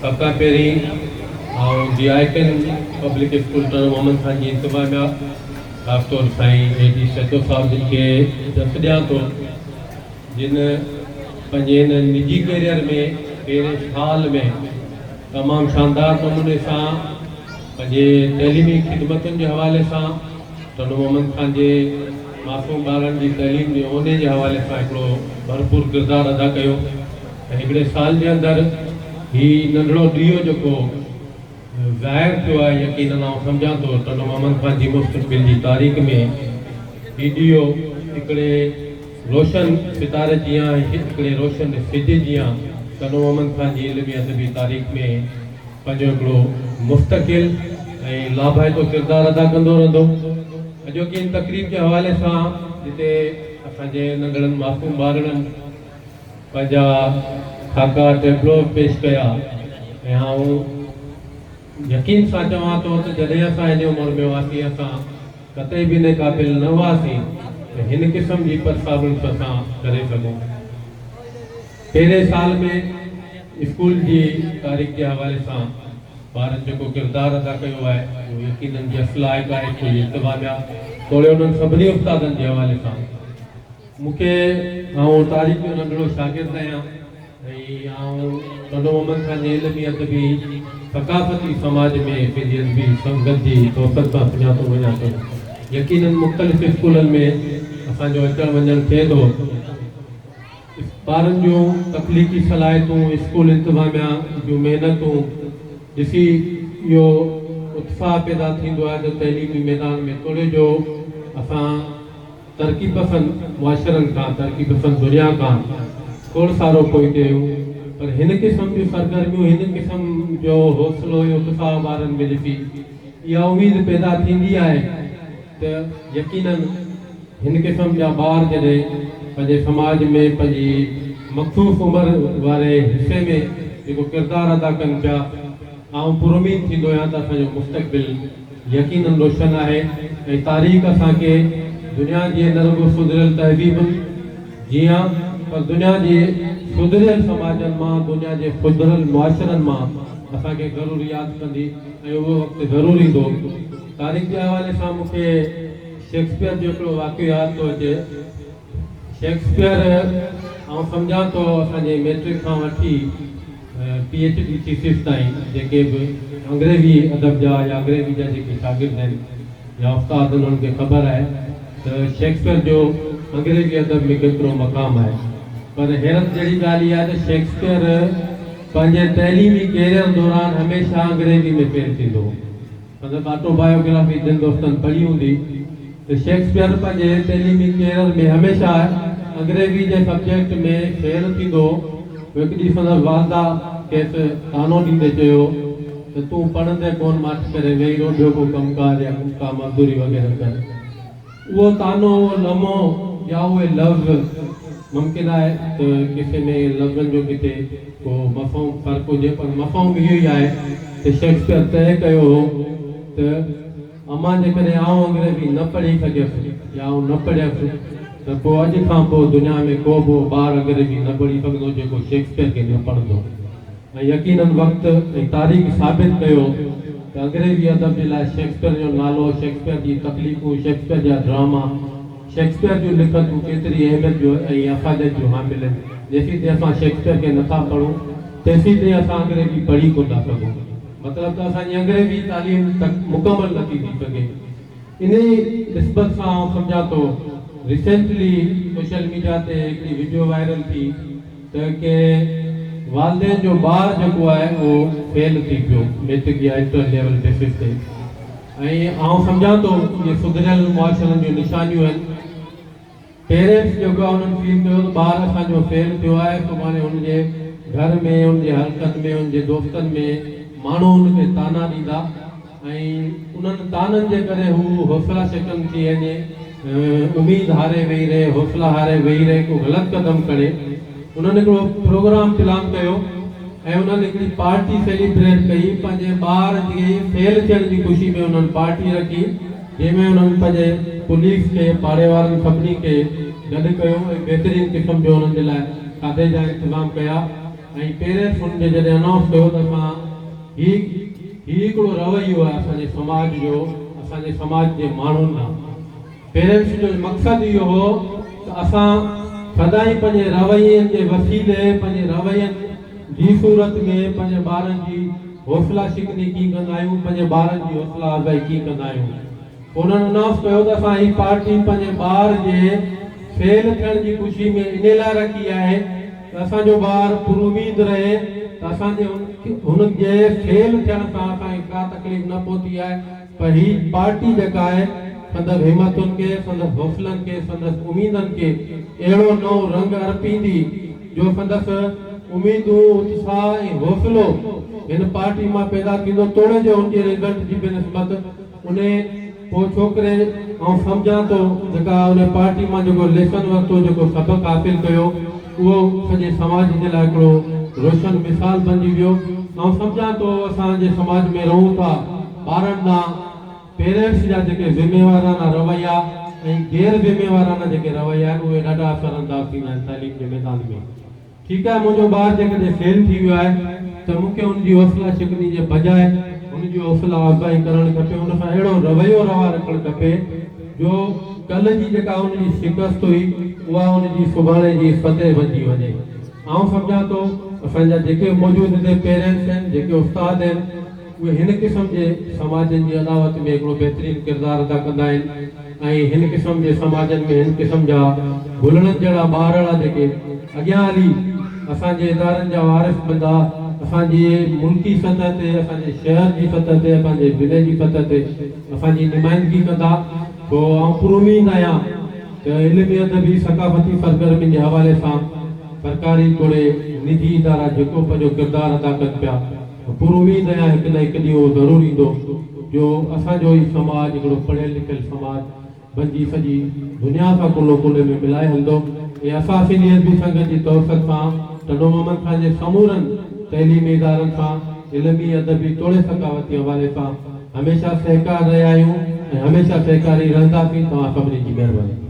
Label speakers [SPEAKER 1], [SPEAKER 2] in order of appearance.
[SPEAKER 1] سڀ کان پهرين آئون the icon public school Tando Muhammad Khan جي انتظاميا خاص طور سائين اي ڊي سهتو صاحب جن کي جس ڏيان ٿو جن پنهنجي هن نجي ڪيريئر ۾ پهرين سال ۾ تمام شاندار نموني سان پنهنجي تعليمي خدمتن جي حوالي سان ٽنڊو محمد خان جي معصوم ٻارن جي تعليم جي عهدي جي حوالي سان هڪڙو ڀرپور ڪردار ادا ڪيو ۽ هڪڙي سال جي اندر هي ننڍڙو ڏيئو جيڪو ظاهر ٿيو آهي يقينن آئون سمجهان ٿو ٽنڊو محمد خان جي مستقبل جي تاريخ ۾ هي ڏيئو هڪڙي روشن ستاري جيان ۽ هڪڙي روشن سج جيان ٽنڊو محمد خان جي علمي ادبي تاريخ ۾ پنهنجو هڪڙو مستقل ۽ لاڀائتو ڪردار ادا ڪندو رهندو. اڄوڪي ان تقريب جي حوالي سان جتي اسان جي ننڍڙن معصوم ٻارڙن پنهنجا خاڪا ٽيبلوز پيش ڪيا ۽ آئون يقين سان چوان ٿو ته جڏهن اسان ان عمر ۾ هئاسين اسان قطعي به ان قابل نه هئاسين ته هن قسم جي پرفارمنس اسان ڪري سگهون. پهرين سال ۾ اسڪول جي تاريخ جي حوالي سان ٻارن جيڪو ڪردار ادا ڪيو آهي اهو يقينن جس لائق آهي اسڪول جي انتظاميا توڙي انهن سڀني استادن جي حوالي سان مون کي آئون تاريخ جو ننڍڙو شاگرد آهيان ۽ آئون ٽنڊو محمد خان جي علمي ادبي ثقافتي سماج ۾ پنهنجي ادبي سنگت جي توسط سان سڃاتو وڃان ٿو يقينن مختلف اسڪولن ۾ اسان جو اچڻ وڃڻ ٿئي ٿو. ٻارن جون تخليقي صلاحيتون، اسڪول انتظاميا جون محنتون ڏسي اهو اتساهه پيدا ٿيندو آهي ته تعليمي ميدان ۾ توڙي جو اسان ترقي پسند معاشرن کان، ترقي پسند دنيا کان کوڙ سارو پوئتي آهيون پر هن قسم جون سرگرميون، هن قسم جو حوصلو ۽ اتساهه ٻارن ۾ ڏسي اها اميد پيدا ٿيندي آهي ته يقينن هن قسم جا ٻار جڏهن پنهنجي سماج ۾ پنهنجي مخصوص عمر واري حصي ۾ جيڪو ڪردار ادا ڪن پيا، آئون پراميد ٿيندو آهيان ته اسان جو مستقبل يقينن روشن آهي ۽ تاريخ اسان کي دنيا جي نه رڳو سڌريل تهذيبن جيان پر دنيا جي سڌريل سماجن مان، دنيا جي سڌريل معاشرن مان اسان کي ضرور ياد ڪندي ۽ اهو وقت ضرور ايندو. تاريخ جي حوالي سان مون کي شيڪسپيئر جو هڪڙو واقعو ياد ٿو اچي. شيڪسپيئر آئون سمجهان ٿو اسان جي مئٽرڪ کان وٺي پي ايڇ ڊي ٿيسز تائين جيڪي به انگريزي ادب جا يا انگريزي جا جيڪي شاگرد آهن يا استاد آهن انهن کي خبر آهي ته شيڪسپيئر جو انگريزي ادب ۾ ڪيترو مقام آهي پر حيرت جهڙي ڳالهه اها آهي ته شيڪسپيئر پنهنجي تعليمي ڪيريئر دوران هميشه انگريزي ۾ فيل ٿيندو هو. سندس آٽو بايوگرافي جن دوستن پڙهي هوندي ته شيڪسپيئر پنهنجي تعليمي ڪيريئر ۾ هميشه انگريزي جي سبجيڪٽ ۾ فيل ٿيندو هو. هڪ ڏينهن سندس والده کيس طعنو ڏيندي چيو ته تون پڙهندين ڪونه ماٺ ڪري ويهي رهه ٻيو ڪو ڪم ڪار يا ڪا مزدوري وغيره ڪر. اهو طعنو، اهو لمحو يا اهي لفظ ممڪن آهي ته قصي ۾ لفظن جو ڪٿي ڪو مفهوم فرق هجي پر مفهوم اهو ئي آهي ته شيڪسپيئر طئي ڪيو هو ته امان جيڪڏهن آئون انگريزي نه پڙهي سگهيس يا آئون نه پڙهيس ته پوء اڄ کان پوء دنيا ۾ ڪو به اهو ٻار انگريزي نه پڙهي سگهندو جيڪو شيڪسپيئر کي نه پڙهندو. ۽ يقينن وقت ۽ تاريخ ثابت ڪيو ته انگريزي ادب جي لاء شيڪسپيئر جو نالو، شيڪسپيئر جي تخليقون، شيڪسپيئر جا ڊراما، شيڪسپيئر جون لکتون ڪيتري اهميت جو ۽ افاديت جون حامل آهن. جيسين تائين اسان شيڪسپيئر کي نٿا پڙهون، تيسين تائين اسان انگريزي پڙهي ڪونه ٿا سگهون. مطلب ته اسان جي انگريزي تعليم مڪمل نٿي ٿي سگهي. انهي نسبت سان آئون سمجهان ٿو ريسينٽلي سوشل ميڊيا تي هڪڙي وڊيو وائرل ٿي ته ڪنهن والدين جو ٻار جيڪو آهي اهو فيل ٿي پيو ميٽرڪ يا انٽر ليول بيسس تي ۽ آئون سمجهان ٿو اهي سڌريل معاشرن جون نشانيون آهن. پيرنٽس جيڪو آهي انهن فيل ڪيو ته ٻار اسان جو فيل ٿيو آهي سڀاڻي هن جي گهر ۾ هن جي حلقن ۾ هن جي دوستن ۾ ماڻهو هن کي طعنا ڏيندا ۽ انهن طعنن جي ڪري هو حوصلا شڪن ٿي وڃي اميد هاري ويهي رهي حوصلا هاري ويهي رهي ڪو غلط قدم کڻي انهن هڪڙو پروگرام پلان ڪيو ۽ انهن هڪڙي پارٽي سيليبريٽ ڪئي پنهنجي ٻار جي فيل ٿيڻ جي خوشي ۾ انهن پارٽي رکي جنهن ۾ انهن پنهنجي پوليس کي، پاڙي وارن سڀني کي گڏ ڪيو ۽ بهترين قسم جو انهن جي لاء کاڌي جا انتظام ڪيا ۽ پيرنٽس هن جي جڏهن انائونس ڪيو ته اسان هي هي هڪڙو رويو آهي اسان جي سماج جو اسان جي سماج جي ماڻهن ڏانهن پيرنٽس جو مقصد اهو هو ته اسان سدائين پنهنجي روين جي وسيلي پنهنجي روين جي صورت ۾ پنهنجي ٻارن جي حوصلا شڪني ڪيئن ڪندا آهيون پنهنجي ٻارن جي حوصلا افزائي ڪيئن ڪندا آهيون. انهن انائونس ڪيو ته اسان هي پارٽي پنهنجي ٻار جي فيل ٿيڻ جي خوشي ۾ انهي لاء رکي آهي ته اسان جو ٻار پراميد رهي ته اسان جي هن جي فيل ٿيڻ سان اسان کي ڪا تڪليف نه پهتي آهي پر هي پارٽي جيڪا آهي سندس همتن کي سندس حوصلن کي سندس اميدن کي اهڙو نئون رنگ ارپيندي جو سندس اميدون اتساهه ۽ حوصلو هن پارٽي مان پيدا ٿيندو توڙي جو هن جي رزلٽ جي بنسبت انهي پوء ڇوڪري آئون سمجهان ٿو جيڪا انهي پارٽي مان جيڪو ليسن ورتو جيڪو سبق حاصل ڪيو اهو سڄي سماج جي لاء هڪڙو روشن مثال بنجي ويو. آئون سمجهان ٿو اسان جي سماج ۾ رهون ٿا ٻارن ڏانهن پيرنٽس جا جيڪي ذميوارانه رويا ۽ غير ذميوارانه جيڪي رويا آهن اهي ڏاڍا اثر انداز ٿيندا آهن تعليم جي ميدان ۾. ٺيڪ آهي منهنجو ٻار جيڪڏهن فيل ٿي ويو آهي ته مون کي ان جي حوصلا شڪني جي بجاء هن جي حوصلا افزائي ڪرڻ کپي ان سان اهڙو رويو روا رکڻ کپي جو ڪلهه جي جيڪا ان جي شڪست هئي اها ان جي سڀاڻي جي فتح بنجي وڃي. آئون سمجهان ٿو اسان جا جيڪي به موجود هتي پيرنٽس آهن جيڪي استاد آهن اهي هن قسم جي سماجن جي اڏاوت ۾ هڪڙو بهترين ڪردار ادا ڪندا آهن ۽ هن قسم جي سماجن ۾ هن قسم جا گلڙن جهڙا ٻارڙا جيڪي اڳيان هلي اسان جي ادارن جا وارث بندا اسان جي ملڪي سطح تي اسان جي شهر جي سطح تي اسان جي ضلعي جي سطح تي اسان جي نمائندگي ڪندا سو آئون پراميد آهيان ته علمي ادبي ثقافتي سرگرمين جي حوالي سان سرڪاري توڙي نجي ادارا جيڪو پنهنجو ڪردار ادا ڪن پيا پر اميد آهيان هڪ نه هڪ ڏينهن اهو ضرور ايندو جو اسان جو هي سماج هڪڙو پڙهيل لکيل سماج بنجي سڄي دنيا سان ڪلهو ڪلهي ۾ ملائي هلندو ۽ اسان سنڌي ادبي سنگت جي توسط سان ٽنڊو محمد خان جي سمورن تعليمي ادارن سان علمي ادبي توڙي ثقافتي حوالي سان هميشه سهڪار رهيا آهيون ۽ هميشه سهڪاري رهنداسين توهان سڀني جي مهرباني.